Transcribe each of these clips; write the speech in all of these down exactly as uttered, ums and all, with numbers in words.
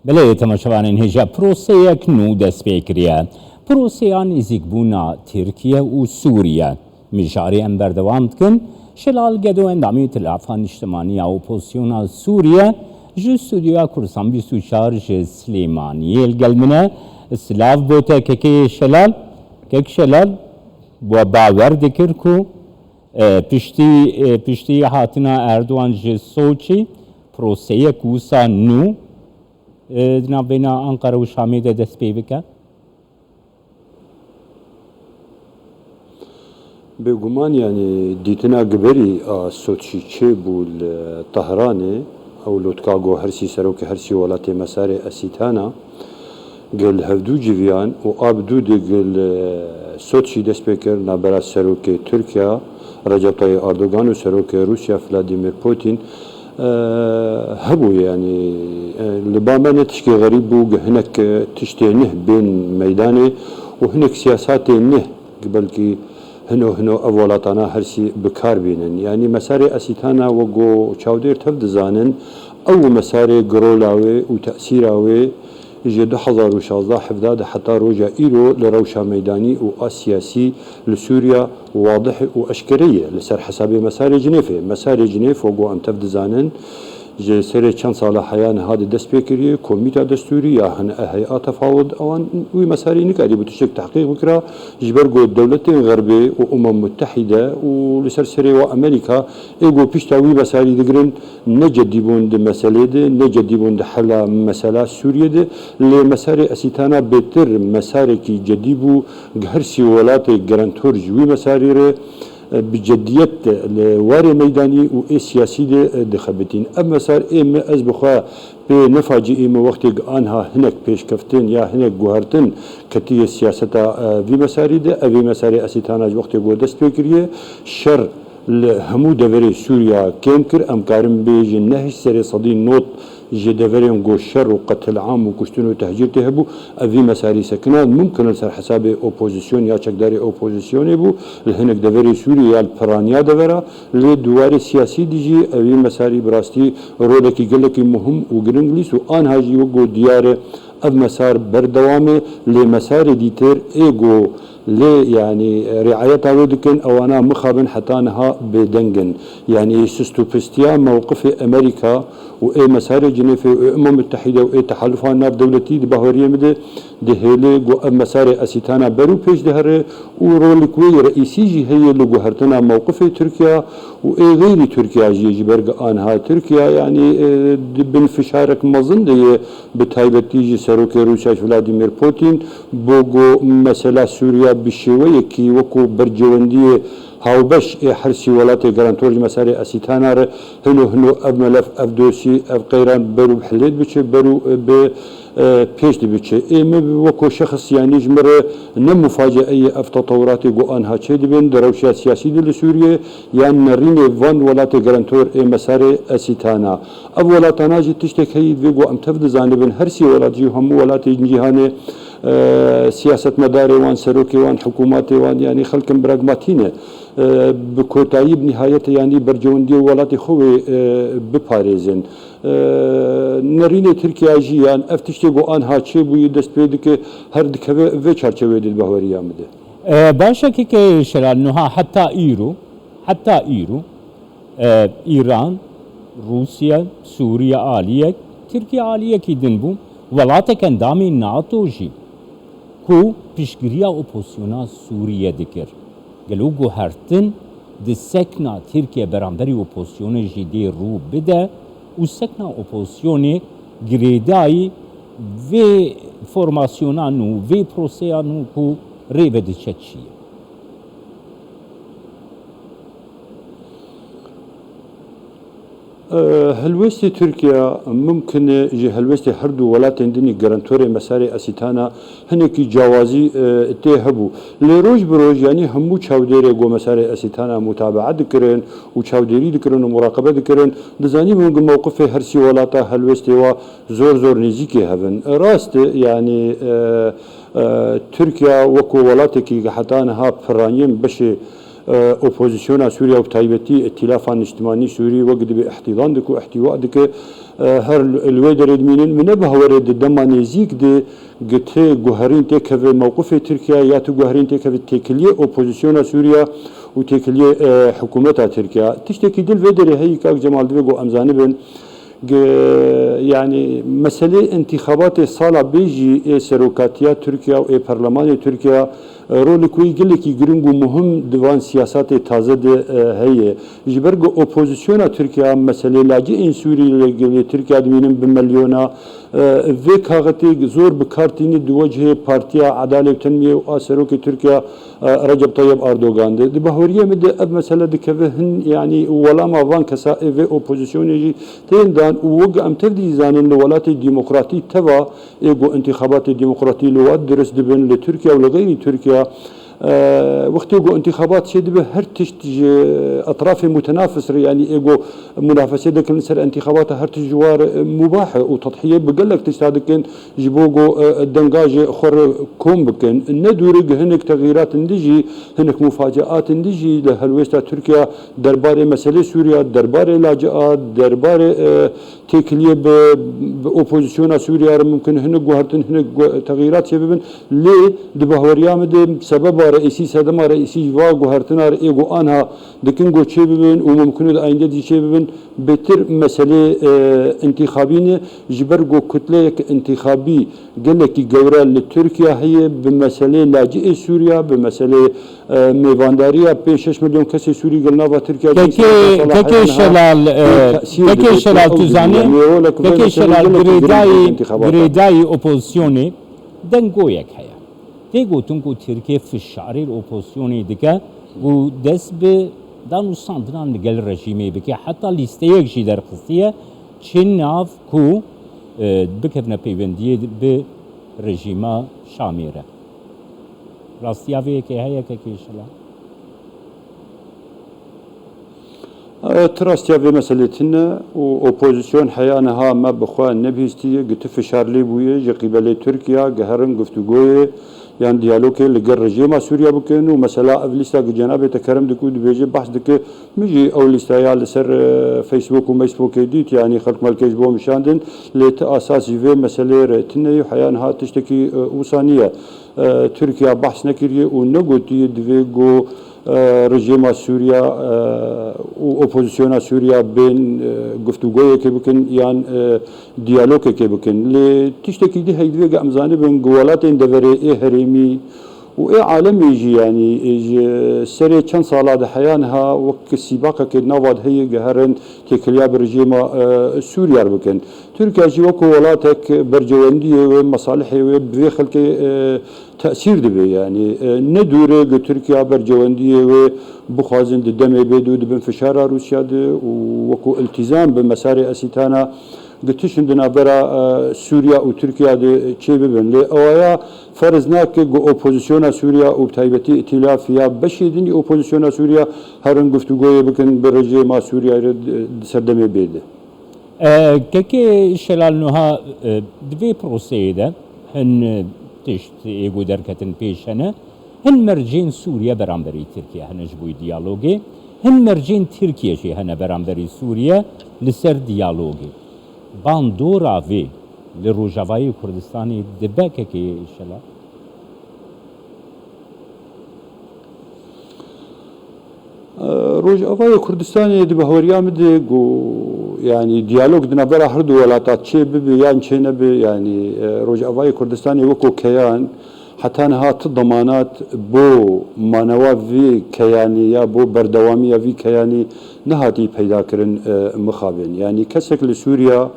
Belê, temaşevanên hêja, proseyek nû dest pê kiriye. Proseya nêzîkbûna Tirkiye û Sûriye. Mijarê em berdewam dikin. Şelal Gedo, endamê Îtilafa Niştimanî ya Opozisyona Sûriye, ji Stûdyoya Kurdistan bîst û çar ji Silêmaniyê li gel min e. Silav bo te, kekê Şelal. Kek Şelal, we bawer dikir ku, e, piştî, e, piştî hatina Erdogan ji Soçî, proseyek wisa nû, e, di navbeyna Ankara û Şamê de dest pê bike? Bêguman, yanî dîtina giberî a Soçî çêbû li Tehranê, ew lotka ku hersî serokê hersî welatê Mesarê Esîtana, gel hevdû civiyan û a bi dû de gel, e, Soçî dest pê kir, navbera serokê Tirkiya Recep Tayyip Erdogan û serokê Rûsya Vladimir Putin, e, hebû, yanî, e, li ba me ne tişkê xerîb bû, hinek, e, tiştê nih bên meydanê û hinek siyasatê nih belkî hino hino ev welatana hersî bi kar bînin. Yanî Mesarê Esîtana, wek ku çavdêr tev dizanin, ew Mesarê girola wê û tesîra wê ji du hezar û şazdeh hevdeh de heta roja îro li rewşa meydanî û a siyasî li Sûriya wadih û eşkere ye. Li ser hesabê Mesarê Cinêfê. Mesarê Cinêf, wek ku em tev dizanin, ji serê çend sala heya niha de dest pê kiriye, komîta destûrî ya hin e hey'a tefawid, ewan wî Mesarî nikarîbû tiştek tehqîq bikira, ji ber ku dewletên Xerbê û Umem Mutehîde û li ser serê wa Amerîka ê ku pişta wî Mesarî digirin, ne cedî bûn di meselê de, ne cedî bûn di hela mesela Sûriyê de. Lê Mesarê Esîtana bêtir Mesarekî cedî bû, her sî welatê gerentor ji wî Mesarî re, e, bi cediyet de li warê meydanî û ê siyasî de, e, dixebitîn. Ev Mesar ê me, ez bi xwe pê ne facîî me, wextê anha hinek pêşkeftin ya hinek guhertin ketiye siyaseta, e, vî Mesarî de. Ev ê Mesarê Esîtana ji wextê ku dest pê kiriye, şer li hemû deverê Sûriya kêm kir. Em karin bêjin neh ji serê sedî nod ji deverên ku şer û qetilam û kuştin û tehcîr tê hebû, ev vî Mesarî sekina. Mumkin e li ser hesabê opozîsyon ya çekdarê opozîsyonê bû, li hinek deverê Sûriyê ya li piraniya devera, lê di warê siyasî de jî ev vî Mesarî bi rastî rolekî gelekî muhim û giring lîst û anha jî wek ku diyar e, ev Mesar berdewam e, lê Mesarê dîtir ê ku lê, yanî, riayeta wê dikin, ewana mixabin heta niha bêdeng in. Yanî, sustupistiya mewqifê Amerîka û ê Mesarê Cinêfê û ê Umem Mutehîde û ê tehalufan navdewletî di bahweriyê min de dihêle ku ev Mesarê Esîtana ber û pêş dihere û rolik wê yê reîsî jî heye li guhertina mewqifê Tirkiya û ê xeyrî Tirkiya jî, ji ber ku anha Tirkiya, yanî, e, di bin fişarek mezin de ye, bi taybetî ji serokê Rûsya Vladimir Putin, bo ku mesela Sûriya bi şêweyekî wekû bercewendiyê hawbeş ê her sî welatê garantor ji Mesarê Esîtana re hino hino ev melef, ev dosî, ev qeyran ber û bi hilêt biçe, ber û, e, bi, e, pêş de biçe. Ê min wekû şexs, yanî ji min re ne mufaceeyê ev tetewuratê ku anha çêdibin di rewşa siyasî de li Sûriyê, yan nerînê van welatê garantor ê Mesarê Esîtana. Ev welatana jî tiştek heyî divê ku em tev dizanibin, her sî welat jî û hemû welatên cîhanê, e, siyasetmedarê wan, serokê wan, hikûmatê wan, yanî xelkin pragmatî ne. E, bi kotayî, bi nihayetê, yanî bercewendiyê welatê xwe wê, e, biparêzin. E, nerînê Tirkiya jî, yan ev tiştê ku anha çêbûyî dest pê dike, her dikeve vê çarçewê de di bahweriya min de. E, baş e, kekê Şelal, niha heta îro, heta îro, e, Îran, Rûsya, Sûriye aliyek, Tirkiye aliyekî din bû. Welatek endamê nato jî ku piştgiriya opozisyona Sûriye dikir. Gelo guhertin di sekna Tirkiye beramberî opozisyonê jî dê rû bide û sekna opozisyonê girêdayî vê formasyona nû, vê proseya nû ku rê ve diçe çi ye? E, helwestê Tirkiye mumkin e ji helwestê her du welatên din ê garantorê Mesarê Esîtana hinekî cawazî, e, tê hebû. Lê roj bi roj, yanî hemû çavdêrê ku Mesarê Esîtana mutabaa dikirin û çavdêrî dikirin û muraqebe dikirin, dizanîbûn ku mewqifê her sî welata helwestê wa zor zor nêzîkê hev in. Rast e, yanî, e, e, Tirkiye wekû welatekî heta niha piraniye beşê E, opozisyona Sûriye û bi taybetî Îtîlafa Niştimanî Sûrî wek dibe îhtîdan dike û îhtîwa dike, e, her li, li wê derê dimînin. Min ne bi hewerê di dema nêzîk de gi ti guherîn têkeve mewqifê Tirkiye ya tu guherîn têkeve têkiliyê opozisyona Sûriye û têkiliyê, e, hikûmeta Tirkiye. Tiştekî dil vê derê heyî kak Cemal divê ku em zanibin. Ge-, yanî meselê întîxabatê sala bê jî ê serokatiya Tirkiye û ê perlemanê Tirkiye, e, rolek wê gelekî giring û muhim di van siyasatê taze de, e, heye. Ji ber ku opozisyona Tirkiye meselê laciyên Sûrî li gelê Tirkiye dimînin bi milyona, e, vê kaxetê zor bi kar tîne di wecihê Partiya Edalê û Tenmiyê û a serokê Tirkiye, e, Recep Tayyip Erdogan de. Di baweriyê min de ev mesele dikeve hin, yanî welama van kesa ê vê opozisyonê jî tên dan û wek em tev dî zanin li welatê demokratî teva ê ku întîxabatê demokratî li wat dirust dibin li Tirkiye û li xeyrî Tirkiye, e, wextê ku întîxabat çê dibe her tişt ji etrafê mutenafis re, yanî ê ku munafese dikin li ser întîxabata her tişt ji war, e, mubah e û tedhiye bi gelek tişta dikin. Ji bo ku, e, denga ji xwe re kom bikin. Ne dûr e ku hinek texîratin din jî, hinek mufaceatin din jî li helwêsta Tirkiye derbarê meselê Sûriye, derbarê lacia, derbarê, e, têkiliyê bi, bi opozisyona Sûriye re mimkin hinek guhertin, hinek gu-, texîrat çêbibin. Lê di bahweriya min de sebeba reîsî, sedema reîsî va guhertina re ê ku anha dikin ku çêbibin û mimkin e di ayînde jî çêbibin, bêtir meselê, e, întîxabî ne, ji ber ku kutleyek întîxabî gelekî gewre li Tirkiye heye, bi meselê laciyê Sûriye, bi meselê, e, mêvandariya pênc şeş milyon kesê Sûrî gel nava Tirkiye de Kekê, Îsraîl sala Kekê heya niha Şelal, e, bê tesîr Kekê dibe. Şelal, Ew tu dibîne. zanî, Yanî, ew wele ku vê Kekê meselê Şelal, gelekî giring girêdayî, û întîxabat e. girêdayî opozisyonê deng goyek heye. Tê gotin ku Tirkiye fişarê li opozisyonê dike û dest bi dan û standinan li gel rejîmê bike. Heta lîsteyek jî derxistiye, çi nav ku, e, bikevne peywendiyê bi rejîma Şamê re. Rastiya vê yekê heye, Kekê Şelal? E, tu rastiya vê meselê tune û opozîsyon heya niha me bi xwe nebihîstiye, gi tu fişar lê bûye ji qîbelê Tirkiye, giherin guftûgoyê yan diyalogê li gel rejêma Sûriye bikin û mesela ev lîsta gi cenabê te kerem dike û dibêje, behs dike, min jî ew lîstaya li ser, e, Facebook û Facebookê dît, yanî xelk melkê ji bo min şandin, lê ti asas ji vê meselê re tune ye, heya niha tiştekî, e, wisa niye. E, Tirkiye behs nekiriye û negotiye divê ku, e, rejêma Sûriye, e, û opozisyona Sûriye bên, e, guftûgoyekê bikin yan, e, diyalogekê bikin. Lê tiştekî dî heyî divê ku em zanibin ku welatên deverê ê herêmî û ê alemê jî, yanî, e, ji serê çend sala de heya niha wek sîbaqekê di nava de heye, giherin têkiliya bi rejêma, e, Sûriye re bikin. Tirkiye jî wekû welatek bercewendiyê wê, mesalihê wê bi vê xelkê, e, tesîr dibe. Yanî, e, ne dûr e ku Tirkiye bercewendiyê wê bixwazin di demê bê de û di bin fişara Rûsya de û wekû iltîzam bi mesarê Esîtana ku tiştin di navbera, e, Sûriya û Tirkiya de çê bibin. Lê ewaya ferz nake ku opozisyona Sûriya û bi taybetî îtîlaf ya beşê din ê opozisyona Sûriya herin guftûgoyê bikin bi rejêma Sûriya re di, di ser demê bê de. E, Kekê Şelal, nuha, e, di vê proseyê de hin, e, tişt ê ku derketin pêş hene. Hin mercên Sûriye beramberî Tirkiye hene ji bo diyalogê. Hin mercên Tirkiye jî hene beramberî Sûriye li ser diyalogê. Bandora vê li Rojavayê Kurdistanê dibe, Kekê Şelal? Rojavayê Kurdistanê di bahweriya min de ku, yanî, diyalog di navbera her du welata çê bibe yan çê nebe, yanî, e, Rojavayê Kurdistanê wekû keyan heta niha ti demanat bo manewa vî keyanî ya bo berdewamiya vî keyanî nehatî peyda kirin, e, mixabin. Yanî kesek li Sûriya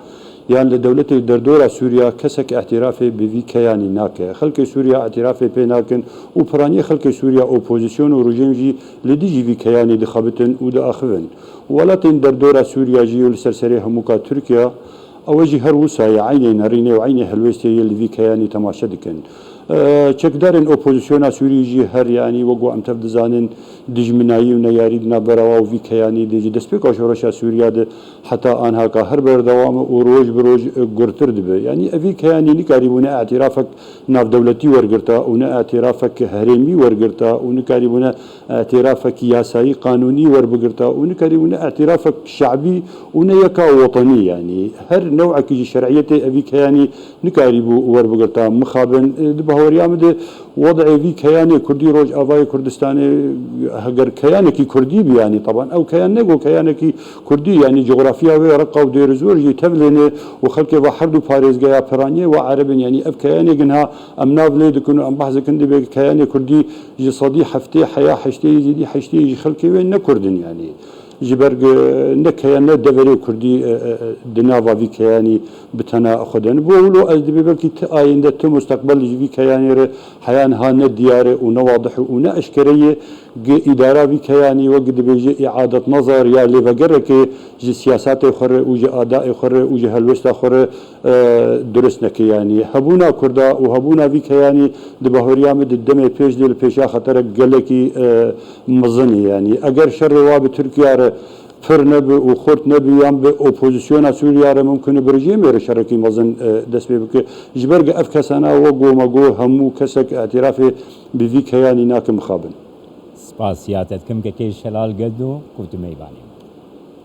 yan li dewletê derdora Sûriya kesek îtirafê bi vî keyanî nake. Xelkê Sûriya îtirafê pê nakin û piraniyê xelkê Sûriya, opozîsyon û rejîm jî li dijî vî keyanî dixebitin û diaxivin. Welatên derdora Sûriya jî û li ser serê hemûka Tirkiya, ew jî her wisa ye, eynê nerînê û eynê helwêstê yê li vî keyanî temaşe dikin. Çekdarên opozisyona Sûrî jî her, yanî wek ku em tev dizanin, dijminayî û neyarî di navbera wan û vî keyanî de ji destpêka şoreşa Sûriya de heta anhaka her berdewam e û roj bi roj, e, gurtir dibe. Yanî ev vî keyanî nikarîbûne îtirafek navdewletî wergirta û ne îtirafek herêmî wergirta û nikarîbûne îtirafek yasayî qanûnî werbigirta û nikarîbûne îtirafek şe'bî û ne yeka wetenî, yanî her newekî ji şer'iyetê ev vî keyanî nikarîbû werbigirta mixabin. E, di bahweriya min de wed'ê vî keyanê Kurdî Rojavayê Kurdistanê, heger keyanekî Kurdî bî, yanî teban ew keyan ne ku keyanekî Kurdî, yanî cografiya wê Reqa û Dêrizor jî tevlê ne û xelkê va herdu parêzgeha Piraniyê ve Ereb in, yanî ev keyanê ginha em nav lê dikin û em behs dikin, divê keyanê Kurdî ji sedî heftê heya heştê yî zêdî heştê yî ji xelkê wê ne Kurd in, yanî ji ber, e, ne keyan ne deverê Kurdî, e, e, e, di nava vî keyanî bi tena xwe de. Bo wilo ez dibê belkî ti ayînde, ti musteqbel ji vî keyanê re heya niha ne diyar e û ne wadih e û ne eşkere ye. Gi îdara vî keyanî wek dibêje îadet nezar ya lêvegerekê ji siyasetê xwe re û ji adayê xwe re û ji helwesta xwe re, e, durust neke. Yanî hebûna Kurda û hebûna vî keyanî di bahweriya min di demê pêş de li pêşa xeterek gelekî, e, mezin e. Yanî eger şerê wa bi Tirkiya re pir nebe û xurt nebe yan bi opozisyona Sûriya re mimkun e bi rejîmê re şerekî mezin, e, dest pê bike. Ji ber ku ev kesana wek goma got hemû kesek îtirafê bi vî keyanî nake mixabin. Spas ya te dikim kekê Şelal Gedo ku tu mêvanê.